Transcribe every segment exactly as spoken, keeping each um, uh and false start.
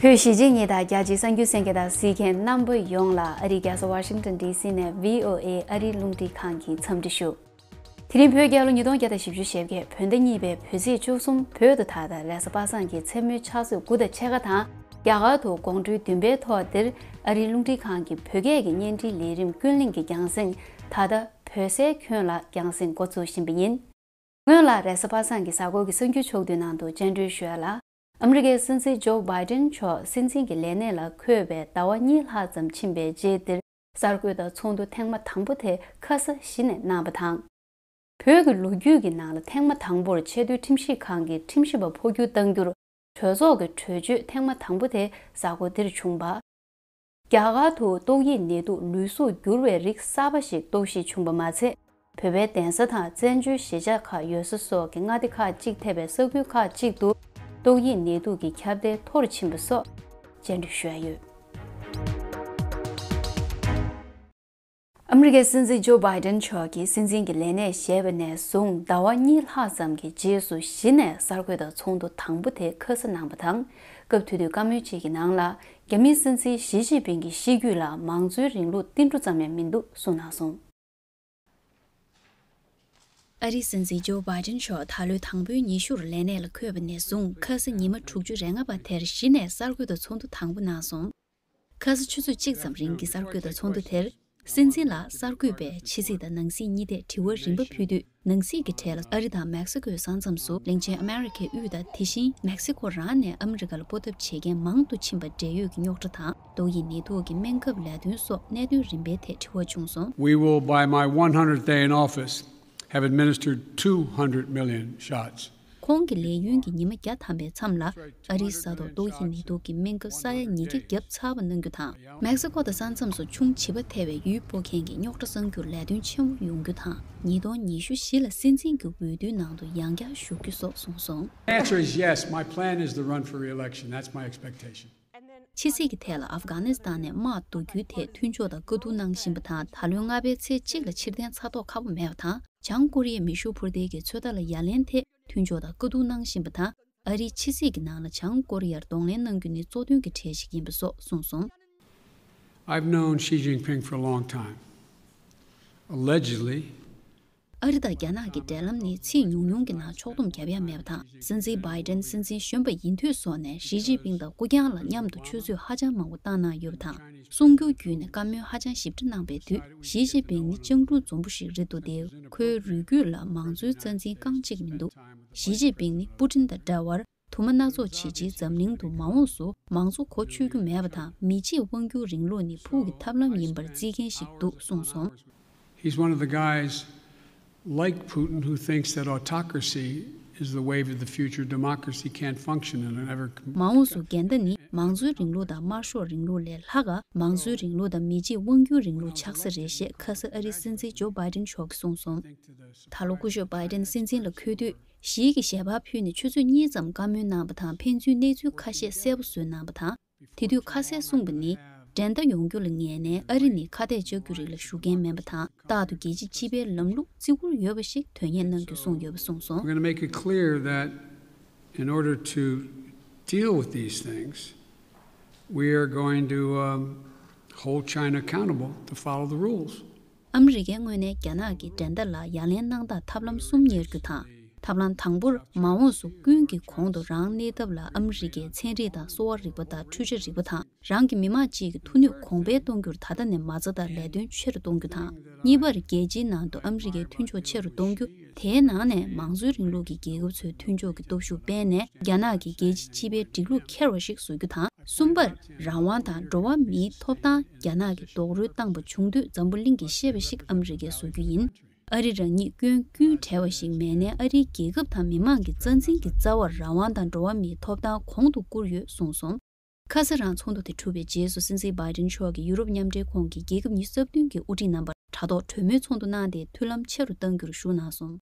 བོད་གཞིས་བྱེས་གཉིས་དང་རྒྱ་ཆེའི་གསར་འགྱུར་གསན་མཁན་དང་གཟིགས་མཁན་རྣམ་པ་ཡོངས་ལ་ཨ་རིའི་རྒྱལ་ས་ཝ་ཤིང་ཊོན་ཌི་སི་ནས་བྷི་ཨོ་ཨེ་ཨ་རིའི་རླུང་འཕྲིན་ཁང་གི་འཚམས་འདྲི་ཞུ། དེ་རིང་བོད་རྒྱལ་ལོ་ཉིས་སྟོང་བརྒྱ་དང་བཞི་བཅུ་ཞེ་བརྒྱད་བོད་ཟླ་གཉིས་པའི་བོད་ཚེས་བཅུ་གསུམ་བོད་དུ་ད་ལྟ་རེས་གཟའ་པ་སངས་ཀྱི་མཚན་མོའི་ཕྱག་ཚོད་དགུ་དང་ཕྱེད་ཀ་དང་རྒྱ་གར་དུ་དགོང་དྲོའི་བདུན་པའི་ཐོག་འདིར་ཨ་རིའི་རླུང་འཕྲིན་ཁང་གི་བོད་སྐད་ཀྱི་བརྙན་འཕྲིན་ལས་རིམ་ཀུན་གླེང་གི་རྒྱང་སྲིང་ད་ལྟ་བོད་སའི་ཁྱོན་ལ་རྒྱང་སྲིང་འགོ་འཛུགས་བཞིན་པ་ཡིན། སྔོན་ལ་རེས་གཟའ་པ་སངས་ཀྱི་གཟའ་འཁོར་གྱི་གསར་འགྱུར་ཕྱོགས་བསྡུས་ནང་དུ་སྤྱན་འབུལ་ཞུ་ཡ་ལ། ཨ་མི་རི་ཀའི་སྲིད་འཛིན་ཇོ་བྷའི་ཏན་མཆོག་སྲིད་འཛིན་གྱི་ལས་གནས་ལ་འཁོད་པའི་ཟླ་བ་གཉིས་ལྷག་ཙམ་ཕྱིན་པའི་རྗེས་འདིར་གསར་འགོད་དང་ཚོགས་འདུ་ཐེངས་མ་དང་པོ་དེ་ཁ་ས་གཞི་ནས་གནང་བ་དང་། བོད་ཀྱི་ལོ་རྒྱུས་ཀྱི་ནང་ལ་ཐེངས་མ་དང་པོར་ཆེས་མཐོའི་ཁྲིམས་ཞིབ་ཁང་གི་ཁྲིམས་ཞིབ་པ་འཕོ་འགྱུར་གཏང་རྒྱུར་གྲོས་ཚོགས་ཀྱི་གྲོས་ཆོད་ཐེངས་མ་དང་པོ་དེ་གཟའ་འཁོར་འདིར་བྱུང་བ། རྒྱ་གར་དུ་ཏོག་དབྱིབས་ནད་དུག་ལུས་གཟུགས་འགྱུར་བའི་རིགས་གསར་པ་ཞིག་རྟོག་ཞིབ་བྱུང་བ་མ་ཚད། བོད་པའི་གདན་ས་དང་བཙན་བྱོལ་གཞིས་ཆགས་ཁག་ཡོད་ས་སོགས་ཀྱི་མངའ་སྡེ་ཁག་ཅིག་ཐེ་བའི་ས་ཁུལ་ཁག་ཅིག་ཏུ་ཏོག་དབྱིབས་ནད་དུག་གི་ཁྱབ་གདལ་མཐོ་རུ་ཕྱིན་པ་སོགས་སྤྱན་འབུལ་ཞུ་ཡ་ཡོད། ཨ་མི་རི་ཀའི་སྲིད་འཛིན་ཇོ་བྷའི་ཏན་མཆོག་གིས་སྲིད་འཛིན་གྱི་ལས་གནས་བཞེས་པ་ནས་བཟུང་ཟླ་བ་གཉིས་ལྷག་ཙམ་གྱི་རྗེས་སུ་གཞི་ནས་གསར་འགོད་དང་ཚོགས་འདུ་དང་པོ་དེ་ཁ་ས་གནང་བ་དང་། སྐབས་དེ་དུས་བཀའ་མོལ་གཅིག་གི་ནང་ལ་རྒྱ་མིའི་སྲིད་འཛིན་ཞི་ཅིན་ཕིང་གི་ཤེས་རྒྱུད་ལ་མང་གཙོའི་རིང་ལུགས་ཏིལ་འབྲུ་ཙམ་ཡང་མི་འདུག་གསུངས་གནང་སོང་། ཨ་རིའི་སྲིད་འཛིན་ཇོ་བྷའི་ཏན་མཆོག་ད་ལོའི་དང་པོའི་ཉི་ཤུར་ལས་གནས་ལ་འཁོད་པ་ནས་བཟུང་ཁ་ས་ཉི་མ་དྲུག་ཅུ་རེ་ལྔ་པ་དེར་གཞི་ནས་གསར་འགོད་དང་ཚོགས་འདུ་དང་པོ་གནང་སོང་། ཁ་ས་ཆུ་ཚོད་གཅིག་ཙམ་རིང་གི་གསར་འགོད་དང་ཚོགས་འདུ་དེར། སྲིད་འཛིན་ལ་གསར་འགོད་པས་ཕྱི་སྲིད་དང་ནང་སྲིད་གཉིས་ཐད་དྲི་བ་རིམ་པ་ཕུལ་དུས། ནང་སྲིད་ཀྱི་གྲས་ལ་ཨ་རི་དང་མེག་སི་ཀོའི་ས་མཚམས་སུ་གླིང་ཆེན་ཨ་མེ་རི་ཁའི་དབུས་དང་དེ་བཞིན་མེག་སི་ཀོ་རང་ནས་ཨ་མི་རི་ཀ་ལ་སྤོ་ཐབས་བྱེད་མཁན་མང་དུ་ཕྱིན་པ་འབྲེལ་ཡོད་ཀྱི་རྙོག་དྲ་དང་། ཏོག་དབྱིབས་ནད་དུག་གི་སྨན་ཁབ་ལས་དོན་སོགས་གནད་དོན་རིམ་པའི་ཐད་དྲི་བ་བྱུང་སོང་། We will, by my one hundredth day in office, have administered two hundred million shots. ཁོང་གི་ལས་ཡུན་གྱི་ཉི་མ་བརྒྱ་ཐམ་པའི་མཚམས་ལ་ཨ་རིའི་ས་ཐོག་ཏོག་དབྱིབས་ནད་དུག་གི་སྨན་ཁབ་ས་ཡ་ཉིས་བརྒྱ་བརྒྱབ་ཚར་བ་གནང་རྒྱུ་དང་། མེག་སི་ཀོ་དང་ས་མཚམས་སུ་ཆུང་བྱིས་པ་ཐེ་བའི་ཡུལ་སྤོ་མཁན་གྱི་རྙོག་དྲ་གསང་རྒྱུར་ལས་དོན་ཆེན་མོ་ཡོང་རྒྱུ་དང་། ཉིས་སྟོང་ཉི་ཤུ་བཞི་ལ་སྲིད་འཛིན་གྱི་འོས་བསྡུའི་ནང་དུ་ཡང་བསྐྱར་ཞུགས་རྒྱུ་སོགས་གསུངས་སོང་། The answer is yes. My plan is to run for re-election. That's my expectation. ཕྱི་སྲིད་ཀྱི་ཐད་ལ་ཨབ་གྷ་ནི་སི་ཐན་ནས་དམག་བསྡུ་རྒྱུའི་ཐད་མཐུན་ཕྱོགས་དང་བཀའ་བསྡུར་གནང་བཞིན་པ་དང་། ད་ལོའི་ལྔ་པའི་ཚེས་གཅིག་ལ་ཕྱིར་འཐེན་ཚར་ཐོག་ཁག་པོ་མེད་པ་དང་། བྱང་ཀོ་རི་ཡའི་མེ་ཤུགས་འཕུར་མདེལ་གྱི་ཚོད་ལྟ་ལ་ཡ་ལན་ཐད་མཐུན་ཕྱོགས་དང་བཀའ་བསྡུར་གནང་བཞིན་པ་དང་། ཨ་རིའི་ཕྱི་སྲིད་ཀྱི་ནང་ལ་བྱང་ཀོ་རི་ཡར་གདོང་ལེན་གནང་རྒྱུ་ནི་གཙོ་དོན་གྱི་གྲས་ཤིག་ཡིན་པ་སོགས་གསུངས་སོང་། I've known Xi Jinping for a long time. Allegedly, ཨ་རི་དང་རྒྱ་ནག་གི་འབྲེལ་ལམ་ནི་ཚེས་ཉུང་ཉུང་གི་ནང་ཕྱོགས་བསྡོམས་བརྒྱབ་ཡ་མེད་པ་དང་། སྲིད་འཛིན་བྷའི་ཏན་སྲིད་འཛིན་གཞོན་པ་ཡིན་དུས་སོགས་ནས་ཞི་ཅིན་ཕིང་དང་ཀུ་ཀྱང་ལ་མཉམ་དུ་ཆུ་ཚོད་ཧ་ཅང་མང་པོ་བཏང་གནང་ཡོད་པ་དང་། གསུང་སྒྱུར་བརྒྱུད་ནས་བཀའ་མོལ་ཧ་ཅང་ཞིབ་ཕྲ་གནང་པའི་དུས། ཞི་ཅིན་ཕིང་ནི་སྤྱང་གྲུང་འཛོམས་པོ་ཞིག་རེད་འདུག་སྟེ། ཁོའི་རུས་རྒྱུད་ལ་མང་གཙོའི་རྩ་འཛིན་རྐང་གཅིག་མི་འདུག་ཞི་ཅིན་ཕིང་ནི་པུ་ཏིན་དང་འདྲ་བར། དུ་མ་སྣ་ཚོགས་བྱེད་ཆེད་འཛམ་གླིང་དུ་མ་འོངས་སུ་མང་གཙོ་གོ་ཆོད་རྒྱུ་མེད་པ་དང་། མི་གཅིག་དབང་སྒྱུར་རིང་ལུགས་ནི་ཕུགས་ཀྱི་ཐབས་ལམ་ཡིན་པར་བརྩི་མཁན་ཞིག་འདུག་གསུངས་སོང་། He's one of the guys like Putin who thinks that autocracy is the wave of the future. Democracy can't function in an ever མ་འོངས་སུ་འགལ་ཟླ་ནི་མང་གཙོའི་རིང་ལུགས་དང་དམར་ཤོག་རིང་ལུགས་ལས་ལྷག་ག་མང་གཙོའི་རིང་ལུགས་དང་མི་གཅིག་དབང་སྒྱུར་རིང་ལུགས་ཆགས་ས་རེད་ཞེས་ཁ་ས་ཨ་རིའི་སྲིད་འཛིན་ཇོ་བྷའི་ཏན་མཆོག་གིས་གསུངས་སོང་། ད་ལོ་སྐུ་ཞབས་བྷའི་ཏན་སྲིད་འཛིན་ལ་འཁོད་དུས། ཞིའི་གི་ཞལ་པར་ཕུལ་ནས་ཆུ་ཚོད་གཉིས་ཙམ་བཀའ་མོལ་གནང་བ་དང་། ཕན་ཚུན་གནས་ཚུལ་ཁ་ཤས་གསལ་པོ་བཟོས་གནང་བ་དང་། དེ་དུས་ཁ་གསལ་གསུངས་པ་ནི། འགྲན་ཟླ་ཡོང་རྒྱུ་ལ་ངེས་ནས་ཨ་རི་ནི་ཁ་གཏད་གཅོག་རྒྱུ་རིགས་ལ་ཞུགས་མཁན་མིན་པ་དང་། རྟག་ཏུ་རྒྱལ་སྤྱི་སྤྱི་པའི་ལམ་ལུགས་བརྩི་བཀུར་ཡོད་པ་ཞིག་དོན་གཉེར་གནང་རྒྱུ་གསུངས་ཡོད་པ་གསུངས་སོང་། We're going to make it clear that in order to deal with these things, we are going to, um, hold China accountable to follow the rules. ཨ་མི་རི་ཀའི་ངོས་ནས་རྒྱ་ནག་གི་འགྲན་ཟླ་ལ་ཡ་ལན་གནང་སྟངས་ཐབས་ལམ་གསུམ་གཉེར་རྒྱུ་དང་། ཐབས་ལམ་དང་པོར་མ་འོངས་སུ་ཀུན་གྱིས་གོང་དུ་རང་གནས་ཐབས་ལ་ཨ་མི་རི་ཀའི་ཚན་རིག་དང་གསོ་བ་རིག་པ་དང་འཕྲུལ་ཆས་རིག་པ་དང་། རང་གི་མི་དམངས་སྤྱི་ཡི་ཐུགས་ནུས་གོང་འཕེལ་གཏོང་རྒྱུར་ད་ལྟ་ནས་མ་རྩ་དང་ལས་དོན་ཆེ་རུ་གཏོང་རྒྱུ་དང་། གཉིས་པར་རྒྱལ་སྤྱིའི་ནང་དུ་ཨ་མི་རི་ཀའི་མཐུན་ཕྱོགས་ཆེ་རུ་གཏོང་རྒྱུ། དེའི་ནང་ནས་མང་གཙོའི་རིང་ལུགས་ཀྱི་རྒྱལ་ཁབ་ཚོའི་མཐུན་ཕྱོགས་ཀྱི་སྟོབས་ཤུགས་སྤེལ་ནས། རྒྱ་ནག་གི་རྒྱལ་སྤྱིའི་སྤྱི་པའི་སྒྲིག་ལུགས་འཁྱེར་བ་ཞིག་བཟོ་རྒྱུ་དང་། གསུམ་པར། རང་དབང་དང་འགྲོ་བ་མིའི་ཐོབ་ཐང་རྒྱ་ནག་གིས་རྡོག་རོལ་བཏང་པ་བྱུང་དུས། འཛམ་བུ་གླིང་གིས་ཤེས་པ་ཞིག་ཨ་མི་རི་ཀས་བཟོ་རྒྱུ་ཡིན། ཨ་རི་རང་ཉིད་སྐྱོན་ཀུན་བྲལ་བ་ཞིག་མེད་ནས། ཨ་རིའི་རྒྱལ་ཁབ་དང་མི་དམངས་ཀྱི་རྩ་འཛིན་གྱི་རྩ་བར་རང་དབང་དང་འགྲོ་བ་མིའི་ཐོབ་ཐང་གོང་དུ་བཀུར་ཡོད་གསུངས་སོང་། ཁ་ས་རང་ཚོགས་འདུ་དེ་གྲུབ་པའི་རྗེས་སུ། སྲིད་འཛིན་བྷའི་ཏིན་མཆོག་གིས་ཡུ་རོབ་མཉམ་འབྲེལ་ཁོངས་ཀྱི་རྒྱལ་ཁབ་ཉི་ཤུ་རྩ་བདུན་གྱི་དབུ་ཁྲིད་རྣམ་པར་དྲ་ཐོག་གྲོས་མོལ་ཚོགས་འདུ་གནང་སྟེ། མཐུན་ལམ་ཆེ་རུ་གཏང་རྒྱུར་ཞུགས་གནང་སོང་།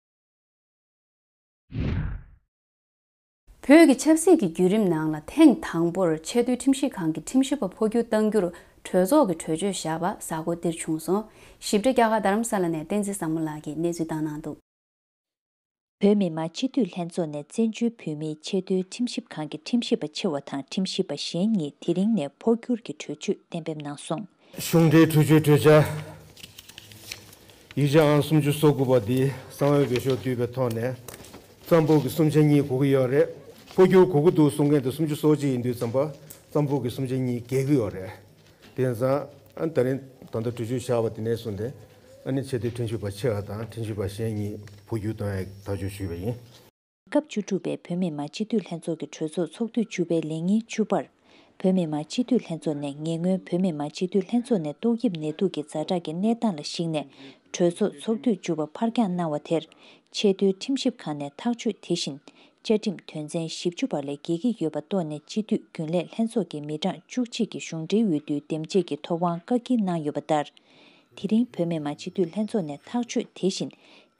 བོད་ཀྱི་ཆབ་སྲིད་ཀྱི་བརྒྱུད་རིམ་ནང་ལ་ཐེངས་དང་པོར་ཆེས་མཐོའི་ཁྲིམས་ཞིབ་ཁང་གི་ཁྲིམས་ཞིབ་པ་འཕོ་འགྱུར་གཏང་རྒྱུར་གྲོས་ཚོགས་ཀྱིས་གྲོས་ཆོད་བཞག་པ་གཟའ་འཁོར་འདིར་བྱུང་སོང་། ཞིབ་ཕྲ་རྒྱ་གར་རྡ་རམ་ས་ལ་ནས་བསྟན་འཛིན་བཟང་མོ་ལགས་ཀྱིས་གནས་ཚུལ་བཏང་གནང་འདུག། བོད་མི་མང་སྤྱི་འཐུས་ལྷན་ཚོགས་ནས་བཙན་བྱོལ་བོད་མིའི་ཆེས་མཐོའི་ཁྲིམས་ཞིབ་ཁང་གི་ཁྲིམས་ཞིབ་པ་ཆེ་བ་དང་ཁྲིམས་ཞིབ་པ་གཞན་གཉིས་དེ་རིང་ནས་འཕོ་འགྱུར་གྱི་གྲོས་ཆོད་གཏན་འབེབས་གནང་སོང་། གཞུང་འབྲེལ་གྲོས་ཆོད་གྲོས་འཆར་ཡིག་ཆ་ཨང་སུམ་ཅུ་སོ་དགུ་པ་འདི་གསང་བའི་འོས་ཤོག་བསྡུས་པའི་ཐོག་ནས་གཙང་པོ་གི་གསུམ་ཆ་གཉིས་དགོས་ཀྱི་ཡོད་རེད། འཕོ་འགྱུར་དགོས་ཀྱི་འདུག་གསུང་མཁན་དེ་སུམ་ཅུ་སོ་གཅིག་ཡིན་དུས་ཙམ་པ་གཙང་པོ་གི་གསུམ་ཆ་གཉིས་འགལ་གྱི་ཡོད་རེད། དེང་སང་ཨ་ད་རིང་ད་ལྟ་གྲོས་ཆོད་བཞག་པ་དེ་ནས་བཟུང་སྟེ་ཨ་ནི་ཆེས་མཐོའི་ཁྲིམས་ཞིབ་པ་ཆེ་བ་དང་ཁྲིམས་ཞིབ་པ་གཞན་གཉིས་འཕོ་འགྱུར་གཏོང་ཡའི་ཐག་གཅོད་ཞུས་པ་ཡིན། སྐབས་བཅུ་དྲུག་པའི་བོད་མི་མང་སྤྱི་འཐུས་ལྷན་ཚོགས་ཀྱི་གྲོས་ཚོགས་ཚོགས་དུས་བཅུ་པའི་ལས་ཉིན་བཅུ་པར། བོད་མི་མང་སྤྱི་འཐུས་ལྷན་ཚོགས་ནས་ཉེ་སྔོན་བོད་མི་མང་སྤྱི་འཐུས་ལྷན་ཚོགས་ནས་ཏོག་དབྱིབས་ནད་དུག་གི་ཛ་དྲག་གི་གནས་སྟངས་ལ་གཞིགས་ནས་གྲོས་ཚོགས་ཚོགས་དུས་བཅུ་པ་ཕར་འགྱངས་གནང་བ་དེར། ཆེས་མཐོའི་ཁྲིམས་ཞིབ་ཁང་ནས་ཐག་གཅོད་དེ་བཞིན། བཅའ་ཁྲིམས་དོན་ཚན་བཞི་བཅུ་པ་ལས་འགལ་གྱི་ཡོད་པ་རྟོགས་ནས་སྤྱི་འཐུས་རྒྱུན་ལས་ལྷན་ཚོགས་ཀྱི་མི་གྲངས་བཅུ་གཅིག་གི་གཞུང་འབྲེལ་འོས་བསྡུའི་འདེམས་བྱེད་ཀྱི་ཐོབ་དབང་བཀག་སྐྱིལ་གནང་ཡོད་པ་ལྟར། དེ་རིང་བོད་མི་མང་སྤྱི་འཐུས་ལྷན་ཚོགས་ནས་ཐག་གཅོད་དེ་བཞིན།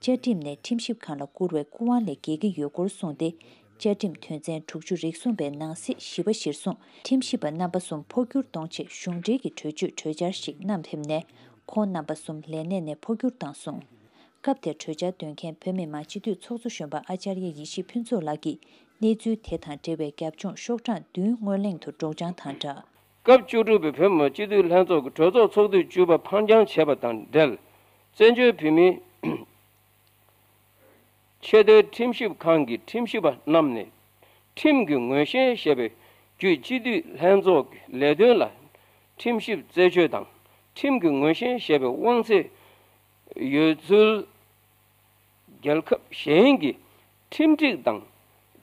བཅའ་ཁྲིམས་ནས་ཁྲིམས་ཞིབ་ཁང་ལ་བསྐུར་བའི་སྐུ་དབང་ལས་འགལ་གྱི་ཡོད་སྐོར་གསུངས་ཏེ། བཅའ་ཁྲིམས་དོན་ཚན་དྲུག་ཅུ་རེ་གསུམ་པའི་ནང་གསེས་བཞི་པ་གཞིར་བཟུང་ཁྲིམས་ཞིབ་པ་རྣམ་པ་གསུམ་འཕོ་འགྱུར་གཏོང་ཆེད་གཞུང་འབྲེལ་གྱི་གྲོས་ཆོད་གྲོས་འཆར་ཞིག་བསྣམས་ཕེབས་ནས། ཁོང་རྣམ་པ་གསུམ་ལས་གནས་ནས་འཕོ་འགྱུར་བཏང་སོང་། སྐབས་དེར་གྲོས་འཆར་འདོན་མཁན་བོད་མི་མང་སྤྱི་འཐུས་ཚོགས་གཙོ་གཞོན་པ་ཨ་ཅར་ཡ་ཡེ་ཤེས་ཕུན་ཚོགས་ལགས་ཀྱིས་གནས་ཚུལ་དེ་དང་འབྲེལ་བའི་རྒྱབ་ལྗོངས་ཤོག་གྲངས་བདུན་སྔོན་གླེང་དུ་སྒྲོག་སྦྱང་དང་སྦྲགས། སྐབས་བཅུ་དྲུག་པའི་བོད་མི་མང་སྤྱི་འཐུས་ལྷན་ཚོགས་ཀྱི་གྲོས་ཚོགས་ཚོགས་དུས་བཅུ་པ་ཕར་འགྱངས་བྱས་པ་དང་འབྲེལ། བཙན་བྱོལ་བོད་མིའི་ཆེས་མཐོའི་ཁྲིམས་ཞིབ་ཁང་གི་ཁྲིམས་ཞིབ་པ་རྣམས་ནས། ཁྲིམས་ཀྱི་ངོས་བཞེས་ཞེས་པའི་བརྒྱུད་སྤྱི་འཐུས་ལྷན་ཚོགས་ཀྱི་ལས་དོན་ལ་ཁྲིམས་ཞིབ་རྩད་གཅོད་དང་། ཁྲིམས་ཀྱི་ངོས་བཞེས་ཞེས་པའི་དབང་ཚད་ཡོད་ཚུལ། རྒྱལ་ཁབ་གཞན་གྱི་ཁྲིམས་སྒྲིག་དང་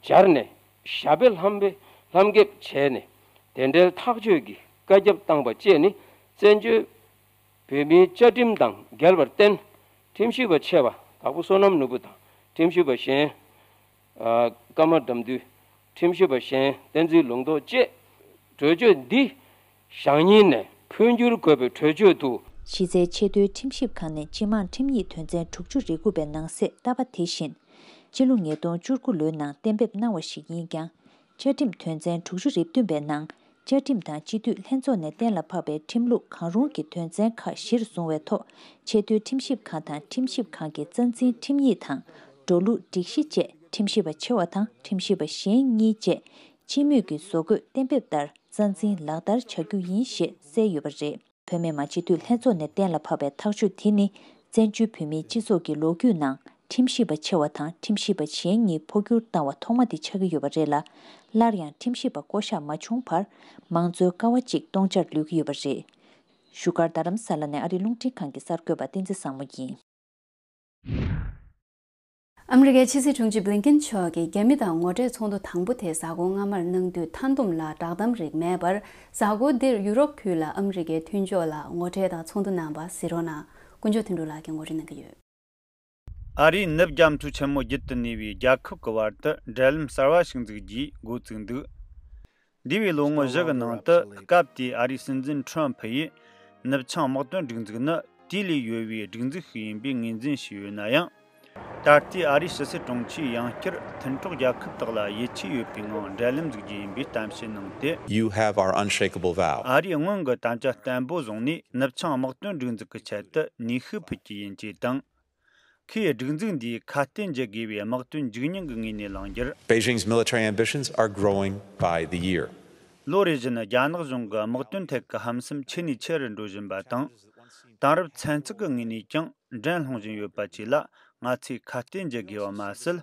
སྦྱར་ནས་ཞབས་པད་ལྷམ་པའི་ལྷམ་འགེབས་བྱས་ནས་དེ་འབྲེལ་ཐག་གཅོད་ཀྱི་བཀའ་ཁྱབ་བཏང་པ་བཅས་ནི་བཙན་བྱོལ་བོད་མིའི་བཅའ་ཁྲིམས་དང་འགལ་བར་བརྟེན། ཁྲིམས་ཞིབ་པ་ཆེ་བ་དྭགས་པོ་བསོད་ནམས་ནོར་བུ་དང་ཁྲིམས་ཞིབ་པ་གཞན། ཨ། ཀརྨ་དགྲ་འདུལ། ཁྲིམས་ཞིབ་པ་གཞན་བསྟན་འཛིན་ལུང་རྟོགས་བཅས། གྲོས་ཆོད་འདི་བཞག་ཉིན་ནས་འཕོ་འགྱུར་དགོས་པའི་གྲོས་ཆོད་དུ། གཞི་རྩའི་ཆེས་མཐོའི་ཁྲིམས་ཞིབ་ཁང་ནས་སྤྱི་དམངས་ཁྲིམས་ཡིག་དོན་ཚན་དྲུག་ཅུ་རེ་དགུ་པའི་ནང་གསེས་ལྟ་བ་དེ་བཞིན། སྤྱི་ལོ་ཉིས་སྟོང་བཅུ་དགུ་ལོའི་ནང་གཏན་འབེབས་གནང་བ་ཞིག་ཡིན་ཀྱང་། བཅའ་ཁྲིམས་དོན་ཚན་དྲུག་ཅུ་རེ་བདུན་པའི་ནང་། བཅའ་ཁྲིམས་དང་སྤྱི་འཐུས་ལྷན་ཚོགས་ནས་གཏན་ལ་ཕབ་པའི་ཁྲིམས་ལུགས་གང་རུང་གི་དོན་ཚན་ཁག་གཞིར་བཟུང་བའི་ཐོག་ཆེས་མཐོའི་ཁྲིམས་ཞིབ་ཁང་དང་ཁྲིམས་ཞིབ་ཁང་གི་རྩ་འཛིན་ཁྲིམས་ཡིག་དང་། འགྲོ་ལུགས་སྒྲིག་གཞི་བཅས་ཁྲིམས་ཞིབ་པ་ཆེ་བ་དང་ཁྲིམས་ཞིབ་པ་གཞན་གཉིས་བཅས་སྤྱི་མོས་ཀྱི་བཟོ་འགོད་གཏན་འབེབས་ལྟར་རྩ་འཛིན་ལག་བསྟར་བྱ་རྒྱུ་ཡིན་ཞེས་གསལ་ཡོད་པ་རེད། བོད་མི་མང་སྤྱི་འཐུས་ལྷན་ཚོགས་ནས་གཏན་ལ་ཕབ་པའི་ཐག་གཅོད་དེ་ནི། བཙན་བྱོལ་བོད་མིའི་སྤྱི་ཚོགས་ཀྱི་ལོ་རྒྱུས་ནང་ཁྲིམས་ཞིབ་པ་ཆེ་བ་དང་ཁྲིམས་ཞིབ་པ་གཞན་གཉིས་འཕོ་འགྱུར་བཏང་བ་ཐོག་མ་དེ་ཆགས་ཀྱི་ཡོད་པ་རེད་ལ། སླར་ཡང་ཁྲིམས་ཞིབ་པ་བསྐོ་གཞག་མ་བྱུང་བར། མང་གཙོའི་ཀ་བ་གཅིག་སྟོང་ཆར་ལུས་ཀྱི་ཡོད་པ་རེད། བཞུགས་སྒར་རྡ་རམ་ས་ལ་ནས་ཨ་རིའི་རླུང་འཕྲིན་ཁང་གི་གསར་འགོད་པ་བསྟན་འཛིན་བཟང་མོ་ཡིན། ཨ་མི་རི་ཀའི་ཕྱི་སྲིད་དྲུང་ཆེ་བྷི་ལིན་ཀིན་མཆོག་གིས་རྒྱ་མི་དང་ངོ་འཕྲད་ཚོགས་འདུ་དང་པོ་དེ་གཟའ་འཁོར་སྔ་མར་གནང་དུས་མཐའ་འདོམས་ལ་བསྒྲགས་གཏམ་རིགས་མེད་པར། གཟའ་འཁོར་འདིར་ཡུ་རོབ་ཁུལ་ལ་ཨ་མི་རི་ཀའི་མཐུན་ཕྱོགས་ལ་ངོ་འཕྲད་དང་ཚོགས་འདུ་གནང་པ་གཟིགས་རོགས་གནང་། དཀོན་མཆོག་དོན་གྲུབ་ལགས་ཀྱིས་ངོ་སྤྲོད་གནང་གི་ཡོད། ཨ་རིའི་ནུབ་རྒྱ་མཚོའི་ཆེན་མོ་བརྒྱུད་དུ་གནས་པའི་རྒྱལ་ཁབ་ཀྱི་བར་དུ་འབྲེལ་ལམ་གསར་བ་ཞིག་འཛུགས་རྒྱུའི་འགོ་བཙུགས་འདུག། འདས་པའི་ལོ་ངོ་བཞི་གི་ནང་དུ་སྐབས་དེའི་ཨ་རིའི་སྲིད་འཛིན་ཁྲོམ་ཕུ་ཡིས་ནུབ་བྱང་དམག་དོན་སྒྲིག་འཛུགས་ནི་དུས་ལས་ཡོལ་བའི་སྒྲིག་འཛུགས་ཤིག་ཡིན་པའི་ངོས་འཛིན་བྱས་ཡོད་ན་ཡང་། ད་ལྟའི་ཨ་རིའི་ཕྱི་སྲིད་དྲུང་ཆེས་ཡང་བསྐྱར་མཐུན་གྲོགས་རྒྱལ་ཁབ་དག་ལ་ཡིད་ཆེས་ཡོད་པའི་ངང་འབྲེལ་ལམ་འཛུགས་རྒྱུ་ཡིན་པའི་གཏམ་བཤད་གནང་སྟེ། You have our unshakable vow. ཨ་རིས་སྔོན་གྱི་དམ་བཅའ་བརྟན་པོ་བཟུང་ནས་ནུབ་བྱང་དམག་དོན་སྒྲིག་འཛུགས་ཀྱི་ཆེད་དུ་ནུས་ཤུགས་ཕུལ་རྒྱུ་ཡིན་ཅེས་དང་། ཁོས་སྒྲིག་འཛུགས་འདིའི་ཁ་གཏད་འཇལ་དགོས་པའི་དམག་དོན་འཇིགས་སྙིང་གི་ངོས་ནས་གླེང་རྒྱུར། Beijing's military ambitions are growing by the year. ལོ་རེ་བཞིན་རྒྱ་ནག་གཞུང་གི་དམག་དོན་ཐད་ཀྱི་ཧམ་སེམས་ཆེ་ནས་ཆེ་རུ་འགྲོ་བཞིན་པ་དང་། དེང་རབས་ཚན་རྩལ་གྱི་ངོས་ནས་ཀྱང་འགྲན་སློང་བཞིན་ཡོད་པ་བཅས་ལ་ང་ཚོས་ཁ་གཏད་འཇལ་དགོས་པ་མ་ཟད།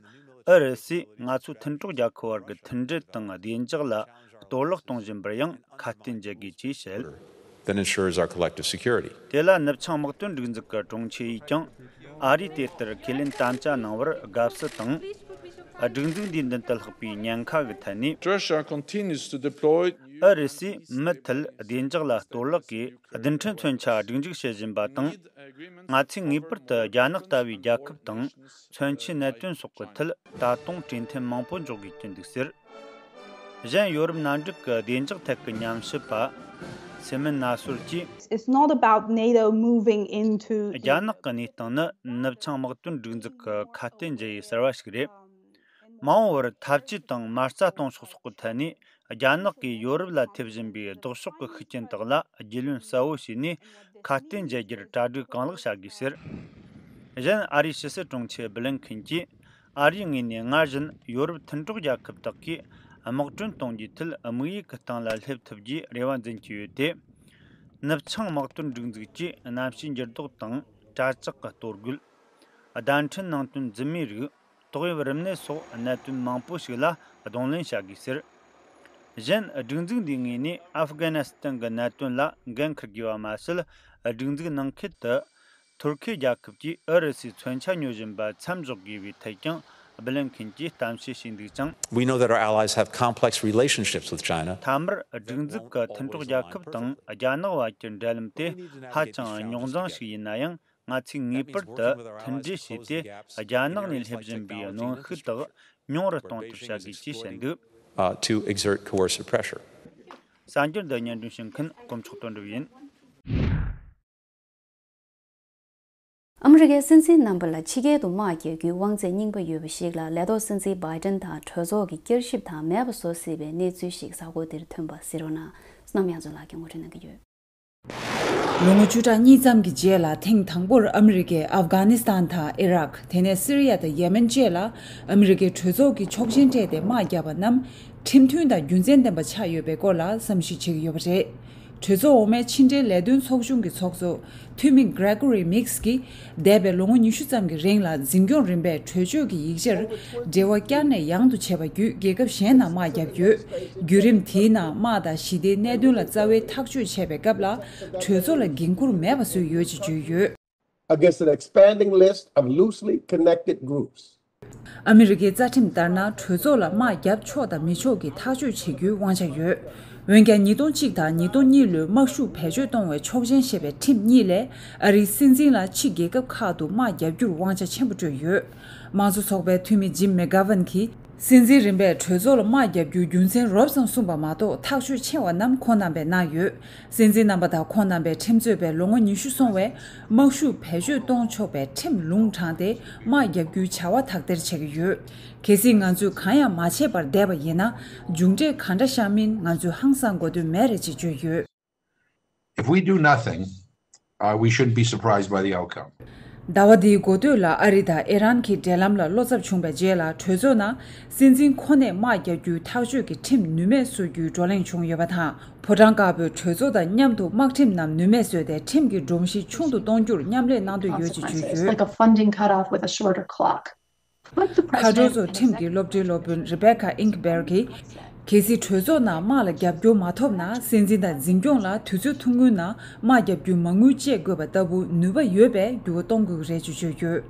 ཨུ་རུ་སུས་ང་ཚོའི་མཐུན་གྲོགས་རྒྱལ་ཁབ་བར་གྱི་མཐུན་སྒྲིལ་དང་བདེ་འཇགས་ལ་གཏོར་བརླག་གཏོང་བཞིན་པར་ཡང་ཁ་གཏད་འཇལ་དགོས་ཅེས་བཤད། That ensures our collective security. དེ་ལ་ནུབ་བྱང་དམག་དོན་སྒྲིག་འཛུགས་ཀྱི་དྲུང་ཆེ་ཡིས་ཀྱང་ཨ་རིས་དེ་ལྟར་ཁས་ལེན་དམ་བཅའ་གནང་བར་དགའ་བསུ་དང་། སྒྲིག་འཛུགས་འདིའི་མདུན་དུ་ལྷགས་པའི་ཉེན་ཁ་གི་ཐད་ནས། Russia continues to deploy. ཨུ་རུ་སུས་མུ་མཐུད་བདེ་འཇགས་ལ་གཏོར་བརླག་གིས་རྡུལ་ཕྲན་མཚོན་ཆ་སྒྲིག་འཇུག་བྱེད་བཞིན་པ་དང་། ང་ཚོས་ངེས་པར་དུ་རྒྱ་ནག་ལྟ་བུའི་རྒྱལ་ཁབ་དང་མཚོན་ཆའི་གནད་དོན་སོགས་ཀྱི་ཐད་ད་དུང་གྲོས་མཐུན་མང་པོ་འཇོག་དགོས་ཀྱི་འདུག་ཟེར། གཞན་ཡོ་རོབ་མནའ་འབྲེལ་གྱི་བདེ་འཇགས་ཐད་ཀྱི་ཉམས་ཞིབ་པ་སི་མན་ན་སོར་གྱིས། It's not about NATO moving into. རྒྱ་ནག་གི་གནས་སྟངས་ནི་ནུབ་བྱང་དམག་དོན་སྒྲིག་འཛུགས་ཀྱི་ཁ་གཏད་འཇལ་ཡུལ་གསར་བ་ཞིག་རེད། མ་འོངས་པར་འཐབ་ཇུས་དང་མ་རྩ་གཏོང་ཕྱོགས་སོགས་ཀྱི་ཐད་ནས་རྒྱ་ནག་གིས་ཡོ་རོབ་ལ་ཐེབས་བཞིན་པའི་ལྡོག་ཕྱོགས་ཀྱི་ཤུགས་རྐྱེན་དག་ལ་རྒྱུས་ལོན་གསལ་བོ་བྱས་ནས་ཁ་གཏད་འཇལ་རྒྱུར་གྲ་སྒྲིག་གང་ལེགས་བྱ་དགོས་ཟེར། གཞན་ཨ་རིའི་ཕྱི་སྲིད་དྲུང་ཆེ་བྷི་ལིན་ཁིན་གྱིས། ཨ་རིའི་ངོས་ནས་སྔར་བཞིན་ཡོ་རོབ་མཐུན་གྲོགས་རྒྱལ་ཁབ་དག་གིས་དམག་གྲོན་གཏོང་རྒྱུའི་ཐད་དམིགས་ཡུལ་གྱི་སྟེང་ལ་སླེབས་ཐུབ་རྒྱུའི་རེ་བ་འཛིན་གྱི་ཡོད་དེ། ནུབ་བྱང་དམག་དོན་སྒྲིག་འཛུགས་ཀྱིས་གནམ་གཤིས་འགྱུར་ལྡོག་དང་། དྲ་ལྕག་གི་གཏོར་རྒོལ། བརྡ་འཕྲིན་ནང་དོན་རྫུན་མའི་རིགས། ཏོག་དབྱིབས་རིམས་ནད་སོགས་གནད་དོན་མང་པོ་ཞིག་ལ་གདོང་ལེན་བྱ་དགོས་ཟེར། གཞན། སྒྲིག་འཛུགས་འདིའི་ངོས་ནས་ཨབ་གྷ་ནི་སི་ཐན་གྱི་གནད་དོན་ལ་འགན་འཁུར་དགོས་པ་མ་ཟད། སྒྲིག་འཛུགས་ནང་ཁུལ་དུ་ཐུར་ཁེ་རྒྱལ་ཁབ་ཀྱིས་ཨུ་རུ་སུའི་མཚོན་ཆ་ཉོ་བཞིན་པ་མཚམས་འཇོག་དགོས་པའི་ཐད་ཀྱང་སྦི་ལིན་ཁེན་གྱིས་གཏམ་བཤད་བྱས་འདུག་ཅིང་། We know that our allies have complex relationships with China. མཐའ་མར་སྒྲིག་འཛུགས་ཀྱི་མཐུན་གྲོགས་རྒྱལ་ཁབ་དང་རྒྱ་ནག་བར་གྱི་འབྲེལ་ལམ་དེ་ཧ་ཅང་རྙོག་འཛིང་ཞིག་ཡིན་ན་ཡང་། ང་ཚོས་ངེས་པར་དུ་མཐུན་སྒྲིལ་བྱས་ཏེ། རྒྱ་ནག་ནས་སླེབས་བཞིན་པའི་གནོན་ཤུགས་དག་ཉུང་རུ་གཏོང་ཐབས་བྱ་དགོས་ཅེས་བཤད་འདུག uh, to exert coercive pressure. གསར་འགྱུར་འདི་སྙན་སྒྲོན་ཞུ་མཁན་དཀོན་མཆོག་དོན་གྲུབ་ཡིན། ཨ་མི་རི་ཀའི་སྲིད་འཛིན་རྣམ་པ་ལ་ཕྱི་རྒྱལ་དུ་དམག་རྒྱག་རྒྱུའི་དབང་ཚད་རྙིང་པ་ཡོད་པ་ཞིག་ལ་ལས་ཐོག་སྲིད་འཛིན་བྷའི་ཏན་དང་གྲོས་ཚོགས་ཀྱིས་བསྐྱར་ཞིབ་དང་མེད་པ་བཟོ་སྲིད་པའི་གནས་ཚུལ་ཞིག་གཟའ་འཁོར་འདིར་ཐོན་པ་གཟིགས་རོགས་གནང་། བསོད་ནམས་གཡང་འཛོམས་ལགས་ཀྱིས་ངོ་སྤྲོད་གནང་གི་ཡོད། ལོ་ངོ་བཅུ་ཕྲག་གཉིས་ཙམ་གྱི་རྗེས་ལ་ཐེངས་དང་པོར་ཨ་མི་རི་ཀས་ཨབ་གྷ་ནི་སི་ཐན་དང་ཨི་རག་དེ་ནས་སི་རི་ཡ་དང་ཡེ་མེན་བཅས་ལ་ཨ་མི་རི་ཀའི་གྲོས་ཚོགས་ཀྱིས་ཆོག་མཆན་སྤྲད་དེ་དམག་བརྒྱབ་པ་རྣམས་ཁྲིམས་མཐུན་དང་རྒྱུ་མཚན་ལྡན་པ་ཆགས་ཡོད་པའི་སྐོར་ལ་བསམ་གཞིག་བྱེད་ཀྱི་ཡོད་པ་རེད། གྲོས་ཚོགས་འོག་མའི་ཕྱི་འབྲེལ་ལས་དོན་ཚོགས་ཆུང་གི་ཚོགས་གཙོ་འཐུས་མི་Gregory Meeks གིས་འདས་པའི་ལོ་ངོ་ཉི་ཤུ་ཙམ་གྱི་རིང་ལ་འཛིན་སྐྱོང་རིམ་པས་གྲོས་ཆོད་ཀྱི་ཡིག་ཆར་འབྲེལ་བ་བསྐྱར་ནས་ཡང་དུ་བྱས་པ་བརྒྱུད་རྒྱལ་ཁབ་གཞན་ནང་དམག་བརྒྱབ་ཡོད། བརྒྱུད་རིམ་དེའི་ནང་དམག་དང་ཞི་བདེའི་གནད་དོན་ལ་རྩ་བའི་ཐག་གཅོད་བྱས་པའི་སྐབས་ལ་གྲོས་ཚོགས་ལ་འགན་འཁུར་མེད་པ་བཟོས་ཡོད་ཅེས་བརྗོད་ཡོད། Against an expanding list of loosely connected groups. ཨ་མི་རི་ཀའི་རྩ་ཁྲིམས་ལྟར་ན་གྲོས་ཚོགས་ལ་དམག་བརྒྱབ་ཆོག་དང་མི་ཆོག་གི་ཐག་གཅོད་བྱེད་རྒྱུའི་དབང་ཆ་ཡོད། འོན་ཀྱང་ཉིས་སྟོང་གཅིག་དང་ཉིས་སྟོང་གཉིས་ལོའི་དམག་ཤུགས་བེད་སྤྱོད་གཏོང་བའི་ཆོག་མཆན་ཞེས་པའི་ཁྲིམས་གཉིས་ལས་ཨ་རིའི་སྲིད་འཛིན་ལ་ཕྱི་རྒྱལ་ཁབ་ཁག་ཏུ་དམག་བརྒྱབ་རྒྱུར་དབང་ཆ་ཆེན་པོ་སྤྲོད་ཡོད། དམངས་གཙོ་ཚོགས་པའི་འཐུས་མི་ཇིམ་མེག་གྷ་ཝན་གྱིས་སྲིད་འཛིན་རིམ་པས་གྲོས་ཚོགས་ལ་དམག་བརྒྱབ་རྒྱུའི་རྒྱུ་མཚན་རོབ་ཙམ་གསུངས་པ་མ་གཏོགས་ཐག་གཅོད་ཆེ་བ་རྣམས་ཁོང་རྣམ་པས་གནང་ཡོད། སྲིད་འཛིན་རྣམ་པ་དང་ཁོང་རྣམ་པའི་ཁྲིམས་རྩོད་པས་ལོ་ངོ་ཉི་ཤུ་སོང་བའི་དམག་ཤུགས་བེད་སྤྱོད་གཏོང་ཆོག་པའི་ཁྲིམས་ལུང་དྲངས་ཏེ་དམག་བརྒྱབ་རྒྱུའི་བྱ་བ་དག་ཐེར་བྱེད་ཀྱི་ཡོད། གལ་སྲིད་ང་ཚོས་གང་ཡང་མ་བྱས་པར་བསྡད་པ་ཡིན་ན་མཇུག་འབྲས་གང་འདྲ་ཤར་མིན་ང་ཚོས་ཧང་སང་དགོས་དོན་མེད་རེད་ཅེས་བརྗོད་ཡོད། If we do nothing, uh, we shouldn't be surprised by the outcome. ཟླ་བ་འདིའི་འགོ་སྟོད་ལ་ཨ་རི་དང་ཨི་རན་གྱི་འབྲེལ་ལམ་ལ་བློ་འཚབ་བྱུང་བའི་རྗེས་ལ་གྲོས་ཚོགས་ནང་སྲིད་འཛིན་ཁོ་ནས་དམག་རྒྱག་རྒྱུའི་ཐག་གཅོད་ཀྱི་ཁྲིམས་ནུས་མེད་བཟོ་རྒྱུའི་བགྲོ་གླེང་བྱུང་ཡོད་པ་དང་། ཕོ་བྲང་དཀར་པོས་གྲོས་ཚོགས་དང་མཉམ་དུ་དམག་ཁྲིམས་རྣམས་ནུས་མེད་བཟོས་ཏེ་ཁྲིམས་ཀྱི་སྒྲོམ་གཞི་ཆུང་དུ་གཏོང་རྒྱུར་མཉམ་ལས་གནང་འདོད་ཡོད་ཅེས་བརྗོད་ཡོད། Consequences, like a funding cutoff with a shorter clock. མཁའ་འགྲོ་ཚོ་ཁྲིམས་ཀྱི་སློབ་གྲྭའི་སློབ་དཔོན་Rebecca Inkberg གིས། གལ་སྲིད་གྲོས་ཚོགས་ནང་དམག་ལ་རྒྱབ་སྐྱོར་མ་ཐོབ་ན་སྲིད་འཛིན་དང་འཛིན་སྐྱོང་ལ་དུས་ཚོད་ཐུང་ངུའི་ནང་དམག་རྒྱབ་རྒྱུའི་མ་དངུལ་བཅད་དགོས་པ་ལྟ་བུ་ནུས་པ་ཡོད་པས་འགྱུར་བ་གཏོང་དགོས་ཀྱི་རེད་ཅེས་བརྗོད་ཡོད།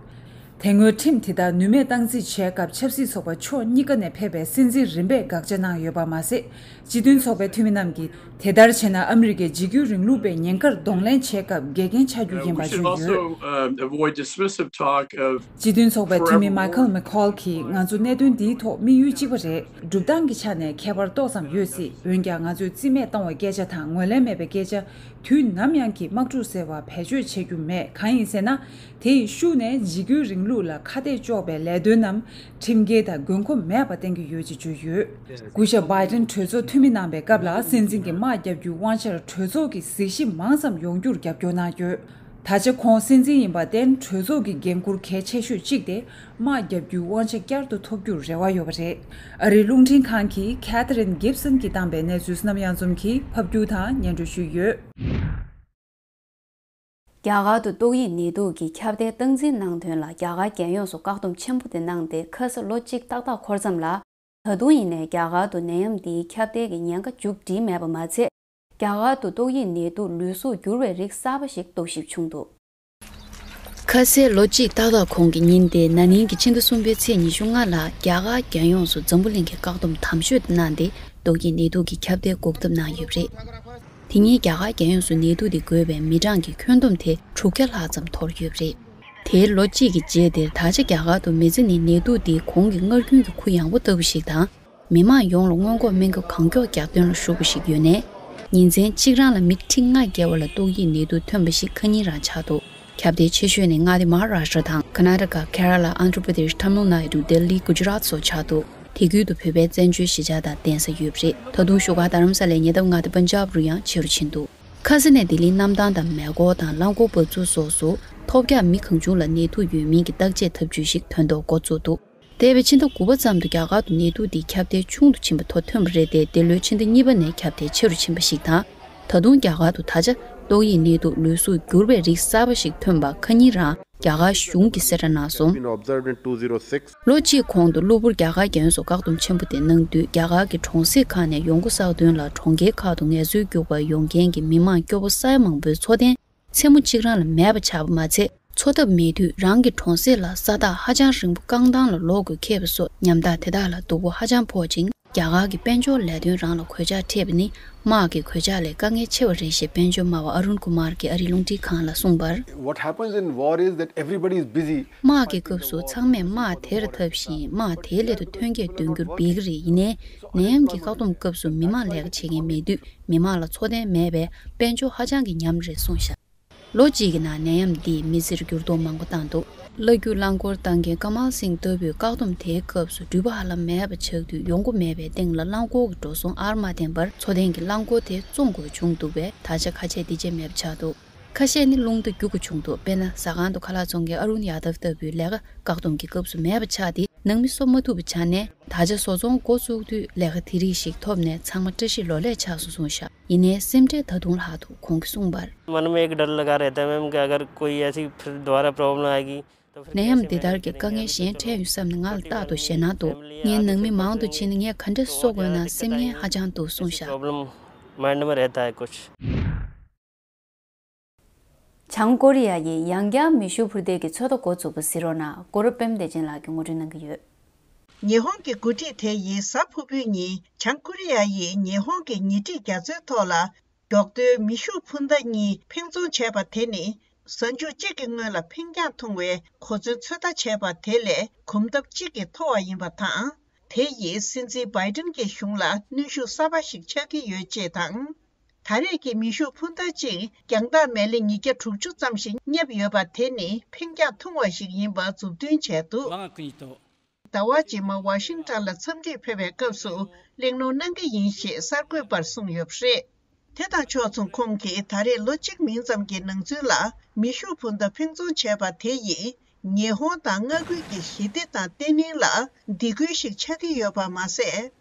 དེ་སྔོན་ཁྲིམས་དེ་དག་ནུས་མེད་སྟངས་འཛིན་བྱས་སྐབས་ཆབ་སྲིད་ཚོགས་པ་ཕྱོགས་གཉིས་ཀ་ནས་ཕེབས་པའི་སྲིད་འཛིན་རིམ་པས་དགག་བྱ་གནང་ཡོད་པ་མ་ཟད། སྤྱི་མཐུན་ཚོགས་པའི་འཐུས་མི་རྣམས་ཀྱིས། དེ་ལྟར་བྱས་ན་ཨ་མི་རི་ཀའི་འཇིགས་སྐུལ་རིང་ལུགས་པས་ཉེན་ཁར་གདོང་ལེན་བྱེད་སྐབས་འགལ་རྐྱེན་ཆགས་རྒྱུ་ཡིན་པ་བརྗོད་ཡོད། We should also, um, avoid dismissive talk of སྤྱི་མཐུན་ཚོགས་པའི་འཐུས་མི་Michael McCaul གྱིས་ང་ཚོ་གནད་དོན་འདིའི་ཐོག་དམིགས་ཡུལ་གཅིག་པ་རེད། གྲུབ་སྟངས་ཀྱི་ཆ་ནས་ཁྱད་པར་ཏོག་ཙམ་ཡོད་སྲིད། འོན་ཀྱང་ང་ཚོས་རྩིས་མེད་བཏང་བའི་སྐད་ཆ་དང་ངོས་ལེན་མེད་པའི་སྐད་ཆ། དུས་ནམ་ཡང་གི་དམག་འཁྲུག་ཟེར་བ་བེད་སྤྱོད་བྱེད་རྒྱུ་མེད། གང་ཡིན་ཟེར་ན། དེ་ཡི་ཤུགས་ནས་འཇིགས་སྐུལ་རིང་ལུགས་ལ་ཁ་གཏད་གཅོག་པའི་ལས་དོན་རྣམས་ཁྲིམས་འགལ་དང་དགོས་མཁོ་མེད་པ་བསྟན་གྱི་ཡོད་ཅེས་བརྗོད་ཡོད། སྐུ་ཞབས་Biden གྲོས་ཚོགས་འཐུས་མི་གནང་བའི་སྐབས་ལ་སྲིད་འཛིན་གྱི་དམག་རྒྱག་རྒྱུའི་དབང་ཆར་གྲོས་ཚོགས་ཀྱི་གཟིགས་ཞིབ་མང་ཙམ་ཡོང་རྒྱུར་རྒྱབ་སྐྱོར་གནང་ཡོད། ད་ཆ་ཁོང་སྲིད་འཛིན་ཡིན་པར་བརྟེན་གྲོས་ཚོགས་ཀྱི་འགན་འཁུར་གལ་ཆེ་ཤོས་གཅིག་དེ་དམག་རྒྱག་རྒྱུའི་དབང་ཆ་བསྐྱར་དུ་ཐོབ་རྒྱུར་རེ་བ་ཡོད་པ་རེད། ཨ་རིའི་རླུང་འཕྲིན་ཁང་གིས་Catherine Gibson གྱིས་བཏང་པའི་གནས་ཚུལ་བསོད་ནམས་གཡང་འཛོམས་ཀྱིས་ཕབ་བསྒྱུར་དང་སྙན་སྒྲོན་ཞུས་ཡོད། རྒྱ་གར་དུ་ཏོག་དབྱིབས་ནད་དུག་གི་ཁྱབ་གདལ་སྟངས་འཛིན་གནང་དོན་ལ་རྒྱ་གར་རྒྱལ་ཡོངས་སུ་བཀག་སྡོམ་ཆེན་པོ་དེ་གནང་སྟེ་ཁ་སང་ལོ་གཅིག་ཏག་ཏག་འཁོར་ཙམ་ལ། ད་དུང་ཡིན་ནའི་རྒྱ་གར་དུ་ནད་ཡམས་འདིའི་ཁྱབ་གདལ་གྱི་ཉེན་ཁ་མཇུག་སྒྲིལ་མེད་པ་མ་ཚད། རྒྱ་གར་དུ་ཏོག་དབྱིབས་ནད་དུག་ལུས་གཟུགས་འགྱུར་བའི་རིགས་གསར་པ་ཞིག་རྟོག་ཞིབ་བྱུང་འདུག་ཁ་སང་ལོ་གཅིག་ཏག་ཏག་གོང་གི་ཉིན་ཏེ་ན་ནིང་གི་ཕྱི་ཟླ་གསུམ་པའི་ཚེས་ཉི་ཤུ་ལྔ་ལ་རྒྱ་གར་རྒྱལ་ཡོངས་སུ་འཛམ་བུ་གླིང་གི་བཀག་སྡོམ་དམ་ཤོས་དེ་གནང་སྟེ་ཏོག་དབྱིབས་ནད་དུག་གི་ཁྱབ་གདལ་འགོག་ཐབས་གནང་ཡོད་པ་རེད། དེ་ཉིན་རྒྱ་གར་རྒྱལ་ཡོངས་སུ་ནད་དུག་དེ་འགོས་པའི་མི་གྲངས་ཀྱི་ཁྱོན་བསྡོམས་དེ་དྲུག་བརྒྱ་ལྷག་ཙམ་འཐོར་ཡོད་པ་རེད། དེའི་ལོ་གཅིག་གི་རྗེས་དེར་ད་ཆ་རྒྱ་གར་དུ་མི་ཚེ་ནི་ནད་དུག་དེའི་གོང་གི་སྔར་རྒྱུན་གྱི་ཁུ་ཡངས་པོ་ལྟ་བུ་ཞིག་དང་། མི་མང་ཡོངས་ལ་སྔོན་འགོག་སྨན་ཁབ་གང་མགྱོགས་རྒྱག་དོན་ལ་ཤུགས་པ་ཞིག་ཡོད་ནས། ཉིན་མཚན་གཅིག་རང་ལ་མི་ཁྲི་ལྔ་བརྒལ་བ་ལ་ཏོག་དབྱིབས་ནད་དུག་ཐོན་པ་ཞིག་ཁ་ཉིན་རང་ཆགས་འདུག་ཁྱབ་གདལ་ཆེ་ཤོས་ནི་མངའ་སྡེ་མ་ཧཱ་རཱ་ཤྲ་དང་ཀར་ནཱ་ཊ་ཀ། ཀེ་ར་ལ། ཨན་དྷྲ་པྲ་དེཤ། ཐ་མིལ་ནཱ་ཌུ། ལྡི་ལི། གུ་ཇ་རཱཏ་སོགས་ཆགས་འདུག་དེ་ཁུལ་དུ་བོད་པའི་བཙན་བྱོལ་གཞིས་ཆགས་དང་གདན་ས་ཡོད་པ་རེད། ད་དུང་བཞུགས་སྒར་རྡ་རམ་ས་ལའི་ཉེ་འདབས་མངའ་སྡེ་པན་ཇབ་རུ་ཡང་ཆེ་རུ་ཕྱིན་འདུག་ཁ་སང་ནས་ལྡི་ལིའི་གནམ་ཐང་དང་མེ་འཁོར་དང་རླངས་འཁོར་འབབ་ཚུགས་སོགས་སུ་ཐོལ་རྒྱག་མི་གང་བྱུང་ལ་ནད་དུག་ཡོད་མིན་གྱི་བརྟག་དཔྱད་ཐབས་ཇུས་ཤིག་ཐོན་ཐོག་འགོ་བཙུགས་འདུག་འདས་པའི་ཕྱི་ཟླ་དགུ་པ་ཙམ་དུ་རྒྱ་གར་དུ་ནད་དུག་འདིའི་ཁྱབ་གདལ་ཆུང་དུ་ཕྱིན་པ་མཐོ་ཐོན་པ་རེད་དེ། འདི་ལོའི་ཕྱི་ཟླ་གཉིས་པ་ནས་ཁྱབ་གདལ་ཆེ་རུ་ཕྱིན་པ་ཞིག་དང་། ད་དུང་རྒྱ་གར་དུ་ད་ཆ་ཏོག་དབྱིབས་ནད་དུག་ལུས་གཟུགས་འགྱུར་བའི་རིགས་གསར་པ་ཞིག་ཐོན་པ་ཁ་ཉིན་རང་རྒྱ་གར་གཞུང་གིས་གསལ་བསྒྲགས་གནང་སོང་། Been observed in two zero six. ལོ་གཅིག་གོང་དུ་གློ་བུར་རྒྱ་གར་རྒྱལ་ཡོངས་སུ་བཀག་སྡོམ་ཆེན་པོ་དེ་གནང་དུས། རྒྱ་གར་གྱི་གྲོང་གསེབ་ཁག་ནས་ཡོང་སྒོ་བསགས་དོན་ལ་གྲོང་ཁྱེར་ཁག་ཏུ་ངལ་རྩོལ་རྒྱུགས་པར་ཡོང་མཁན་གྱི་མི་མང་སྐྱོ་པོ་ས་ཡ་མང་པོའི་འཚོ་རྟེན་མཚན་མོ་གཅིག་རང་ལ་མེད་པ་ཆགས་པ་མ་ཚད། འཚོ་ཐབས་མེད་དུས་རང་གི་གྲོང་གསེབ་ལ་ས་ཐག་ཧ་ཅང་རིང་པོ་རྐང་ཐང་ལ་ལོག་དགོས་ཁེལ་བ་སོགས་ཉམ་ཐག་དེ་དག་ལ་སྡུག་པོ་ཧ་ཅང་ཕོག་ཅིང་། རྒྱ་གར་གྱི་དཔལ་འབྱོར་ལས་དོན་རང་ལ་གོད་ཆག་འཕྲད་པ་ནི་དམག་གི་གོད་ཆག་ལས་དཀའ་ངལ་ཆེ་བ་རེད་ཞེས་དཔལ་འབྱོར་སྨྲ་བ་ཨ་རུན་ཀུ་མར་གྱིས་ཨ་རིའི་རླུང་འཕྲིན་ཁང་ལ་གསུངས་པར། What happens in war is that everybody is busy. དམག་གི་སྐབས་སུ་ཚང་མས་དམག་དེར་འཐབ་བཞིན་དམག་དེའི་སླད་དུ་ཐོན་སྐྱེད་འདོན་རྒྱུར་འབད་ཀྱི་རེད། ཡིན་ནའི་ནད་ཡམས་ཀྱི་བཀག་སྡོམ་སྐབས་སུ་མི་མང་ལས་ཀ་བྱེད་མཁན་མེད་དུས་མི་མང་ལ་འཚོ་རྟེན་མེད་པས་དཔལ་འབྱོར་ཧ་ཅང་གི་ཉམས་རེད་གསུངས་བཞག་ལོ་གཅིག་གི་ནང་ནད་ཡམས་འདིས་མི་སེར་འགྱུར་ལྡོག་མང་པོ་བཏང་འདུག་གླ་རྒྱུ་རླངས་འཁོར་བཏང་མཁན་ཀ་མལ་སིང་ལྟ་བུས་བཀག་སྡོམ་དེའི་སྐབས་སུ་འགྲུལ་པ་ཧ་ལམ་མེད་པ་ཆགས་དུས་ཡོང་སྒོ་མེད་པའི་སྟེང་ལ་རླངས་འཁོར་གྱི་འགྲོ་སོང་ཨར་མ་ལྡན་པར་འཚོ་རྟེན་གྱི་རླངས་འཁོར་དེ་བཙོང་དགོས་བྱུང་འདུག་པས། ད་ཆ་ཁ་ཆད་འདི་བྱས་མེད་པ་ཆགས་འདུག་ཁ་ཤས་ནི་རླུང་རྟ་རྒྱུག་དགོས་བྱུང་འདུག་དཔེར་ན། ཟ་ཁང་དུ་ཁ་ལག་བཙོང་མཁན་ཨ་རུན་ཡ་དབ་ལྟ་བུའི་ལས་ཀ་བཀག་སྡོམ་གྱི་སྐབས་སུ་མེད་པ་ཆགས་ཏེ་ནང་མི་གསོ་མ་ཐུབ་པ་ཆགས་ནས། ད་ཆ་བཟོ་ཚོང་འགོ་བཙུགས་དུས་ལས་ཀ་དེ་རིགས་ཤིག་ཐོབ་ནས་ཚང་མ་བཀྲ་ཤིས་ལོ་ལེགས་ཆགས་སོང་གསུངས་བཞག་ཡིན་ནའི་སེམས་ཁྲལ་ད་དུང་ལྷག་འདུག་ཁོང་གིས་གསུངས་པར། मन में एक डर लगा रहता है मैम कि अगर कोई ऐसी फिर दोबारा प्रॉब्लम आएगी तो फिर ནད་ཡམས་འདི་ལྟར་གྱི་དཀའ་ངལ་གཞན་འཕྲད་ཡོང་བསམ་ནས་ང་ལ་རྟག་ཏུ་ཞེད་སྣང་འདུག་ངའི་ནང་མི་མང་དུ་ཕྱིན་ནས་ངས་ག་འདྲ་གསོ་དགོས་ན་སེམས་ངལ་ཧ་ཅང་འདུག་གསུངས་བཞག प्रॉब्लम माइंड में रहता है कुछ। བྱང་ཀོ་རི་ཡ་ཡིས་ཡང་བསྐྱར་མེ་ཤུགས་འཕུར་མདེལ་གྱི་ཚོད་ལྟ་འགོ་བཙུགས་པ་གཟིགས་རོགས་གནང་། གུ་རུ་པདྨ་བདེ་ཆེན་ལགས་ཀྱིས་ངོ་སྤྲོད་གནང་གི་ཡོད། ཉི་ཧོང་གི་འགོ་ཁྲིད་དེ་ཡིས་གཟའ་ཕུར་བུའི་ཉིན་བྱང་ཀོ་རི་ཡ་ཡིས་ཉི་ཧོང་གི་ཉེ་འཁྲིས་རྒྱ་མཚོའི་ཐོག་ལ་མགྱོགས་འདོན་མེ་ཤུགས་འཕུར་མདའ་གཉིས་འཕེན་རྫོང་བྱས་པ་དེ་ནི། གཟའ་མཇུག་གཅིག་གི་སྔོན་ལ་འཕེན་རྒྱང་ཐུང་བའི་གོ་མཚོན་ཚོད་ལྟ་བྱས་པ་དེ་ལས་གོམ་སྟབས་གཅིག་གིས་མཐོ་བ་ཡིན་པ་དང་། དེ་ཡིས་སྲིད་འཛིན་བྷའི་ཏིན་གྱི་གཞུང་ལ་གནོན་ཤུགས་གསར་པ་ཞིག་ཆགས་ཀྱི་ཡོད་ཅེས་དང་། ད་རེས་ཀྱི་མེ་ཤུགས་འཕུར་མདའ་གཅིག་རྒྱང་ཐག་མེ་ལེ་ཉིས་བརྒྱ་དྲུག་ཅུ་ཙམ་ཞིག་བསྙབས་ཡོད་པ་དེ་ནི་འཕེན་རྒྱང་ཐུང་བ་ཞིག་ཡིན་པ་མཛུབ་སྟོན་བྱས་འདུག་ཟླ་བ་རྗེས་མ་ཝ་ཤིང་ཊོན་ལ་འཚམས་འདྲིར་ཕེབས་པའི་སྐབས་སུ་གླེང་སློང་གནང་གི་ཡིན་ཞེས་གསར་འགོད་པར་གསུངས་ཡོད་པ་རེད། དེ་དང་ཕྱོགས་མཚུངས་ཁོང་གིས་ད་རེས་ལོ་གཅིག་མིན་ཙམ་གྱི་ནང་ཚུན་ལ་མེ་ཤུགས་འཕུར་མདའ་འཕེན་རྫོང་བྱས་པ་དེ་ཡིས་ཉི་ཧོང་དང་མངའ་ཁུལ་གྱི་ཞི་བདེ་དང་བརྟན་ལྷིང་ལ་སྡིགས་སྐུལ་ཞིག་ཆགས་ཀྱི་ཡོད་པ་མ་ཟད།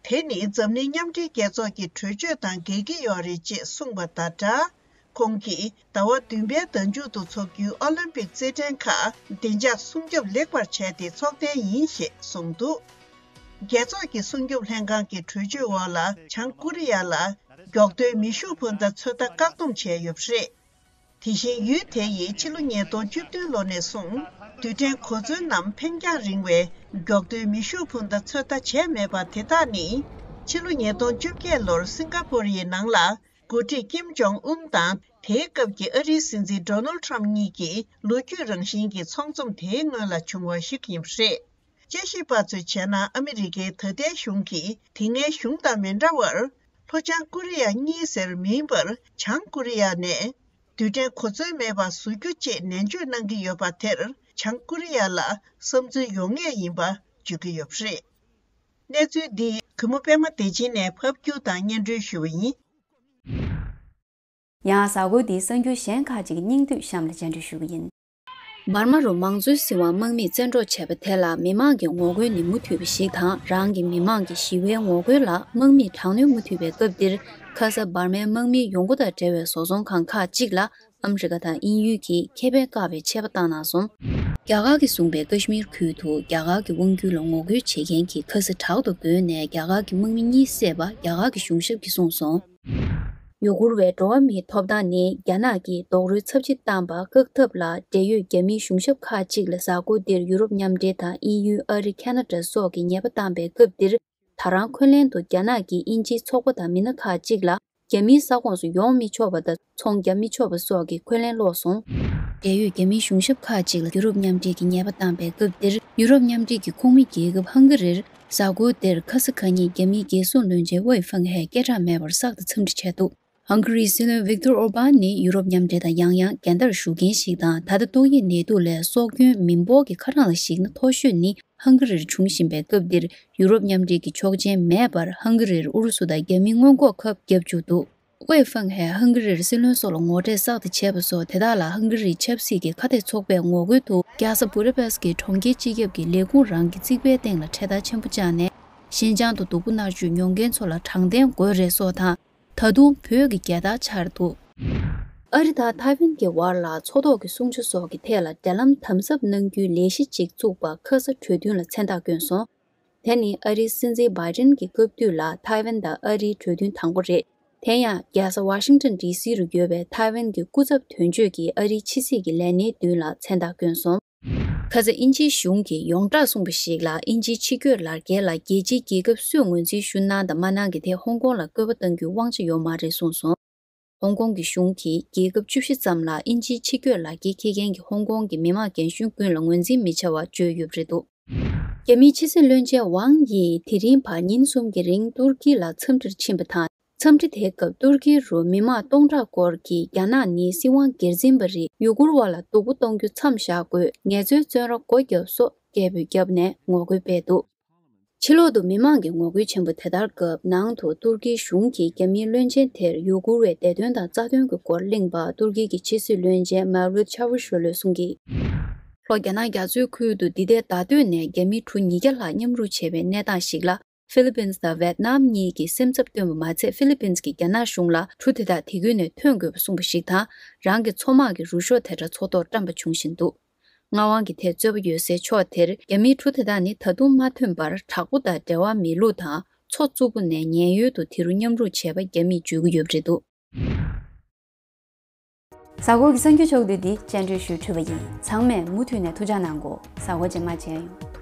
དེ་ནི་འཛམ་གླིང་མཉམ་འབྲེལ་རྒྱལ་ཚོགས་ཀྱི་གྲོས་ཆོད་དང་འགལ་གྱི་ཡོད་རེད་ཅེས་གསུངས་པ་དང་སྦྲགས། ཁོང་གིས་ཟླ་བ་བདུན་པའི་ཟླ་མཇུག་ཏུ་འཚོགས་རྒྱུའི་ཨོ་ལིམ་པིག་རྩེད་འགྲན་ཁག་བདེ་འཇགས་སྲུང་སྐྱོབ་ལེགས་པར་བྱས་ཏེ་འཚོགས་གཏན་ཡིན་ཞེས་གསུངས་འདུག་རྒྱལ་ཚོགས་ཀྱི་སྲུང་སྐྱོབ་ལྷན་ཁང་གི་གྲོས་ཆོད་འོག་ལ་བྱང་ཀོ་རི་ཡ་ལ་མགྱོགས་འདོན་མེ་ཤུགས་འཕུར་མདའ་ཚོད་ལྟ་བཀག་སྡོམ་བྱས་ཡོད་པ་རེད། དེ་བཞིན་ཡུལ་དེ་ཡིས་ཕྱི་ལོ་ཉིས་སྟོང་བཅུ་བདུན་ལོ་ནས་བཟུང་རྡུལ་ཕྲན་གོ་མཚོན་ནམ་འཕེན་རྒྱང་རིང་བའི་མགྱོགས་འདོན་མེ་ཤུགས་འཕུར་མདའ་ཚོད་ལྟ་བྱས་མེད་པ་དེ་དག་ནི། ཕྱི་ལོ་ཉིས་སྟོང་བཅོ་བརྒྱད་ལོར་སིང་ག་པོར་ཡི་ནང་ལ་འགོ་ཁྲིད་ཀིམ་ཇོང་ཨུན་དང་དེའི་སྐབས་ཀྱི་ཨ་རིའི་སྲིད་འཛིན་ཌོ་ནལ་ཁྲམ་གཉིས་ཀྱི་ལོ་རྒྱུས་རང་བཞིན་གྱི་ཚོགས་འཛོམས་དེའི་སྔོན་ལ་བྱུང་བ་ཞིག་ཡིན་པ་རེད། དཔྱད་ཞིབ་པ་ཚོས་བྱས་ན། ཨ་མི་རི་ཀའི་ད་ལྟའི་གཞུང་གིས་དེ་སྔའི་གཞུང་དང་མི་འདྲ་བར། ལྷོ་བྱང་ཀོ་རི་ཡ་གཉིས་ཟེར་མིན་པར། བྱང་ཀོ་རི་ཡ་ནས་རྡུལ་ཕྲན་གོ་མཚོན་མེད་པ་བཟོ་རྒྱུ་ཅེས་ནན་བརྗོད་གནང་གི་ཡོད་པ་དེར། བྱང་ཀོ་རི་ཡ་ལ་བསམ་ཚུལ་ཡོང་ངེས་ཡིན་པ་བརྗོད་ཀྱི་ཡོད་པ་རེད། གནས་ཚུལ་འདི་གུས་མོ་པད་མ་བདེ་ཆེན་ནས་ཕབ་སྒྱུར་དང་སྙན་སྒྲོན་ཞུ་བ་ཡིན། ཡང་གཟའ་འཁོར་འདིའི་གསར་འགྱུར་གཞན་ཁག་ཅིག་གི་སྙིང་བསྡུས་གཤམ་ལ་སྤྱན་འབུལ་ཞུ་གི་ཡིན། འབར་མ་རུ་མང་གཙོའི་སྲིད་དབང་དམག་མིས་བཙན་འཕྲོག་བྱས་པ་དེ་ལ་མི་མང་གི་ངོ་རྒོལ་ནི་མུ་མཐུད་པ་ཞིག་དང་། རང་གི་མི་མང་གི་ཞི་བའི་ངོ་རྒོལ་ལ་དམག་མིས་དྲག་གནོན་མུ་མཐུད་པའི་སྐབས་འདིར། ཁ་ས་འབར་མའི་དམག་མིའི་ཡོང་སྒོ་དང་འབྲེལ་བའི་བཟོ་ཚོང་ཁང་ཁག་ཅིག་ལ་ཨ་མི་རི་ཀ་དང་དབྱིན་ཡུལ་གྱིས་ཁེ་ཕན་བཀག་པའི་ཆད་པ་བཏང་གནང་སོང་། རྒྱ་གར་གྱིས་བཟུང་པའི་ཀ་ཤི་མིར་ཁུལ་དུ་རྒྱ་གར་གྱི་དབང་སྒྱུར་ལ་ངོ་རྒོལ་བྱེད་མཁན་གྱི་ཁ་ས་དྲག་ཏུ་རྒོལ་ནས་རྒྱ་གར་གྱི་དམག་མི་གཉིས་བསད་པ་རྒྱ་གར་གྱི་གཞུང་ཞབས་ཀྱིས་གསུངས་སོང་། ཡུ་གུར་བའི་འགྲོ་བ་མིའི་ཐོབ་ཐང་ནི་རྒྱ་ནག་གིས་རྡོག་རོལ་ཚབས་ཆེ་བཏང་པ་བཀག་ཐབས་ལ། འབྲེལ་ཡོད་རྒྱ་མིའི་གཞུང་ཞབས་ཁག་ཅིག་ལ་གཟའ་འཁོར་འདིར་ཡུ་རོབ་མཉམ་འབྲེལ་དང་དབྱིན་ཡུལ། ཨ་རི། ཁ་ན་ཌ་སོགས་ཀྱིས་ཉེས་པ་བཏང་པའི་སྐབས་འདིར། ད་རང་ཁོན་ལན་དུ་རྒྱ་ནག་གིས་དབྱིན་ཇིའི་ཚོགས་པ་དང་མི་སྣ་ཁག་ཅིག་ལ་རྒྱ་མིའི་ས་ཁོངས་སུ་ཡོང་མི་ཆོག་པ་དང་ཚོང་རྒྱག་མི་ཆོག་པ་སོགས་ཀྱི་ཁོན་ལན་སློག་སོང་། འབྲེལ་ཡོད་རྒྱ་མིའི་གཞུང་ཞབས་ཁག་ཅིག་ལ་ཡུ་རོབ་མཉམ་འབྲེལ་གྱིས་ཉེས་པ་བཏང་པའི་སྐབས་འདིར། ཡུ་རོབ་མཉམ་འབྲེལ་གྱི་ཁོངས་མི་རྒྱལ་ཁབ་ཧང་ག་རིར། གཟའ་འཁོར་འདིར་ཁ་ས་གྷ་ཉིས་རྒྱ་མིའི་རྒྱལ་སྲུང་བློན་ཆེན་ཝེ་ཧྥེང་ཧེ་སྐད་གྲགས་མེད་པར་གསར་དུ་འཚམས་འདྲི་བྱས་འདུག་ཧང་ག་རིའི་སྲིད་བློན་ཝིག་ཏོར་ཨོར་པཱན་ནི་ཡུ་རོབ་མཉམ་འབྲེལ་དང་ཡང་ཡང་འགལ་ཟླར་ཞུགས་མཁན་ཞིག་དང་། ད་ལྟ་ཏོག་དབྱིབས་ནད་དུག་ལས་སྲོག་སྐྱོན་མི་འབོར་གྱི་ཁ་གྲངས་ལ་གཞིགས་ན་མཐོ་ཤོས་ནི་ཧང་ག་རིར་འབྱུང་བཞིན་པའི་སྐབས་འདིར། ཡུ་རོབ་མཉམ་འབྲེལ་གྱི་ཆོག་མཆན་མེད་པར་ཧང་ག་རིར་ཨུ་རུ་སུ་དང་རྒྱ་མིའི་སྔོན་འགོག་ཁབ་བརྒྱབ་བཅུག་འདུག་ཝེ་ཧྥང་ཧེ་ཧང་གྷི་རིར་སྲིད་བློན་སོགས་ལ་ངོ་སྤྲོད་གསར་དུ་བྱས་པ་སོགས། དེ་དག་ལ་ཧང་གྷི་རིའི་ཆབ་སྲིད་ཀྱི་ཁ་གཏད་ཚོགས་པས་ངོ་རྒོལ་དུ། རྒྱལ་ས་བུ་རེ་པེ་སི་ཀྱི་གྲོང་ཁྱེར་སྤྱི་ཁྱབ་ཀྱི་ལས་ཁུངས་རང་གི་རྩིག་པའི་སྟེང་ལ་འཕྲེད་དར་ཆེན་པོ་བཅག་ནས། ཤིན་ཅང་དུ་སྡུག་པོ་མནར་གཅོད་མྱོང་མཁན་ཚོ་ལ་དྲང་བདེན་དགོས་རེད་སོགས་དང་། ད་དུང་བོད་ཀྱི་རྒྱལ་དར་འཕྱར་འདུག། ཨ་རི་དང་ཐའེ་ཝན་གྱི་བར་ལ་མཚོ་ཐོག་གི་སྲུང་བྱ་སོགས་ཀྱི་ཐད་ལ་འབྲེལ་ལམ་དམ་ཟབ་གནང་རྒྱུའི་ལས་གཞི་ཅིག་བཙུགས་པ་ཁ་ས་གྲོས་མཐུན་ལ་མཚན་རྟགས་བསྐྱོན་སོང་། དེ་ནི་ཨ་རིའི་སྲིད་འཛིན་བྷའི་ཏིན་གྱི་སྐབས་དུས་ལ་ཐའེ་ཝན་དང་ཨ་རིའི་གྲོས་མཐུན་དང་པོ་རེད། དེ་ཡང་རྒྱལ་ས་ཝ་ཤིང་ཏོན་ཌི་སི་རུ་ཡོད་པའི་ཐའེ་ཝན་གྱི་སྐུ་ཚབ་དོན་གཅོད་ཀྱིས་ཨ་རིའི་ཕྱི་སྲིད་ཀྱི་ལས་སྣེའི་མདུན་ལ་མཚན་རྟགས་བསྐྱོན་སོང་། ཁ་ས་དབྱིན་ཇིའི་གཞུང་གིས་ཡོངས་གྲགས་གསུངས་པ་ཞིག་ལ། དབྱིན་ཇིའི་ཕྱི་སྐྱོད་ལག་འཁྱེར་ལ་རྒྱལ་སྤྱིའི་རྒྱལ་ཁབ་སུས་ངོས་འཛིན་ཞུ་གནང་དང་མ་གནང་གི་ཐད་ཧོང་ཀོང་ལ་བཀོད་པ་གཏང་རྒྱུའི་དབང་ཆ་ཡོད་མ་རེད་གསུངས་སོང་། ཧོང་ཀོང་གི་གཞུང་གིས་རྒྱལ་ཁབ་བཅུ་བཞི་ཙམ་ལ་དབྱིན་ཇིའི་ཕྱི་སྐྱོད་ལག་འཁྱེར་འཁྱེར་མཁན་གྱི་ཧོང་ཀོང་གི་མི་དམངས་རྒན་གཞོན་ཀུན་ལ་ངོས་འཛིན་མི་བྱ་བ་བརྗོད་ཡོད་པ་རེད་འདུག། རྒྱ་མིའི་ཕྱི་སྲིད་བློན་ཆེན་ཝང་ཡིས་དེ་རིང་བར་ཉིན་གསུམ་གྱི་རིང་ཏུར་ཀི་ལ་འཚམས་འདྲིར་ཕྱིན་པ་དང་། འཚམས་འདྲི་དེའི་སྐབས་ཏུར་ཀི་རུ་མི་མང་སྟོང་ཕྲག་སྐོར་གྱིས་རྒྱ་ནག་ནི་སྲིད་དབང་སྒེར་འཛིན་པ་རེད། ཡུ་གུར་བ་ལ་སྡུག་པོ་གཏོང་རྒྱུ་མཚམས་བཞག་དགོས། ངལ་རྩོལ་བཙོན་ར་སྒོ་བརྒྱབ་སོགས་སྐད་འབོད་བརྒྱབ་ནས་ངོ་རྒོལ་སྤེལ་འདུག། ཕྱི་ལོག་ཏུ་མི་མང་གི་ངོ་རྒོལ་ཆེན་པོ་དེ་ལྟར་སྐབས། ནང་དུ་ཏུར་ཀིའི་གཞུང་གིས་རྒྱ་མིའི་བློན་ཆེན་དེར་ཡུ་གུར་བའི་བདེ་དོན་དང་རྩ་དོན་གྱི་སྐོར་གླེང་བར་ཏུར་ཀི་གི་ཕྱི་སྲིད་བློན་ཆེན་མེ་ཝ་ལུད་ཆཱ་ཝུ་ཤུ་ལོས་གསུངས་ཀྱིས། ལྷོ་རྒྱ་ནག་རྒྱ་མཚོའི་ཁུལ་དུ་འདི་ཟླའི་ཟླ་སྟོད་ནས་རྒྱ་མི་གྲུ་ཉིས་བརྒྱ་ལྷག་མཉམ་རུབ་བྱས་པའི་གནས་སྟངས་ཤིག་ལ། ཧྥི་ལི་པིན་དང་ཝེད་ནམ་གཉིས་ཀྱིས་སེམས་འཚབ་བཏོན་པ་མ་ཚད། ཧྥི་ལི་པིན་གྱིས་རྒྱ་ནག་གཞུང་ལ་གྲུ་དེ་དག་དེ་ཁུལ་ནས་ཐོན་དགོས་པ་གསུངས་པ་ཞིག་དང་། རང་གི་མཚོ་དམག་གི་རུ་ཤོག་དེ་འདྲ་མཚོ་ཐོག་བཀྲམ་པ་བྱུང་བཞིན་འདུག། མངའ་དབང་གི་ཐད་རྩོད་པ་ཡོད་སའི་ཕྱོགས་དེར། རྒྱ་མིའི་གྲུ་དེ་དག་ནི་ད་དུང་མ་ཐོན་པར། དྲག་པོ་དང་འབྲེལ་བ་མེད་ལུགས་དང་། མཚོ་བཙུགས་པོ་ནས་ཉེན་གཡོལ་དུ་དེ་རུ་མཉམ་རུབ་བྱས་པ་རྒྱ་མིས་བརྗོད་ཀྱི་ཡོད་པ་རེད་འདུག། གཟའ་འཁོར་གྱི་གསར་འགྱུར་ཕྱོགས་བསྡུས་འདི་སྤྱན་འབུལ་ཞུས་གྲུབ་པ་ཡིན། ཚང་མས་མུ་མཐུད་ནས་ཐུགས་ཅག་གནང་གོ། གཟའ་འཁོར་རྗེས་མ་མཇལ་ཡོང་།